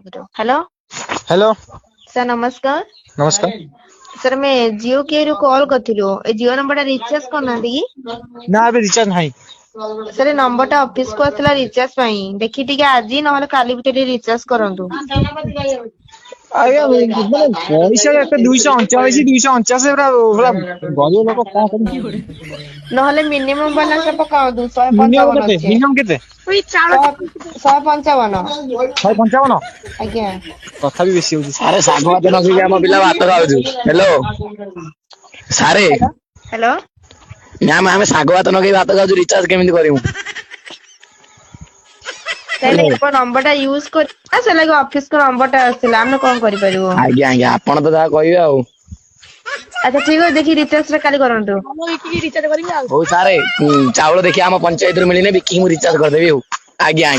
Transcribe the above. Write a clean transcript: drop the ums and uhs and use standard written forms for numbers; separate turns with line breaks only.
Hello.
Hello.
Sir, ନମସ୍କାର।
ନମସ୍କାର।
Sir, ଆମେ ଜିଓ କେୟାର ରୁ କଲ୍ କରିଥିଲୁ। ଏ ଜିଓ ନମ୍ବର ଟା ରିଚାର୍ଜ କରିନାହାନ୍ତି କି?
ନା, ଏବେ ରିଚାର୍ଜ ନାହିଁ।
ସାର୍, ଏ ନମ୍ବର ଟା ଅଫିସ କୁ ଆସିଥିଲା ରିଚାର୍ଜ ପାଇଁ। ଦେଖି ଟିକେ ଆଜି ନହେଲେ କାଲି ଭିତରେ ଟିକେ ରିଚାର୍ଜ କରନ୍ତୁ।
ଆଜ୍ଞା, ମାନେ ପଇସା ଏତେ, 239, 249, ପୁରା ପୁରା ଗରିବ ଲୋକ, କଣ କରିବୁ?
ନହେଲେ ମିନିମମ୍ ବାଲାନ୍ସ ପକାନ୍ତୁ, ଶହେ
ମିନିମମ୍
ପଞ୍ଚାବନ
କେତେ?
ଅଛି।
ମିନିମମ୍ କେତେ?
155।
155?
ଆଜ୍ଞା।
ତଥାପି ବେଶୀ ହଉଛି।
ସାରେ, ଶାଗ ଭାତ ନଗେଇକି ଆମ ପିଲା ଭାତ ଖାଉଛୁ। ହ୍ୟାଲୋ ସାରେ।
ହ୍ୟାଲୋ।
ମ୍ୟାମ, ଆମେ ଶାଗ ଭାତ ନଗେଇ ଭାତ ଖାଉଛୁ, ରିଚାର୍ଜ କେମିତି କରିବୁ?
କାହିଁକି ଆପଣ ନମ୍ବର ଟା ୟୁଜ କରି ସେ ଲାଗି ଅଫିସ କୁ ନମ୍ବର ଟା ଆସିଥିଲା, ଆମେ କଣ କରିପାରିବୁ?
ଆଜ୍ଞା, ଆପଣ ତ ଯାହା କହିବେ ଆଉ।
ଆଚ୍ଛା, ଠିକ ଅଛି, ଦେଖି ରିଚାର୍ଜ ଟା କାଲି କରନ୍ତୁ।
ହଉ ସାରେ, ଚାଉଳ ଦେଖିଆ ଆମ ପଞ୍ଚାୟତରୁ ମିଳିଲେ ବିକିକି ମୁଁ ରିଚାର୍ଜ କରିଦେବି ଆଉ। ଆଜ୍ଞା।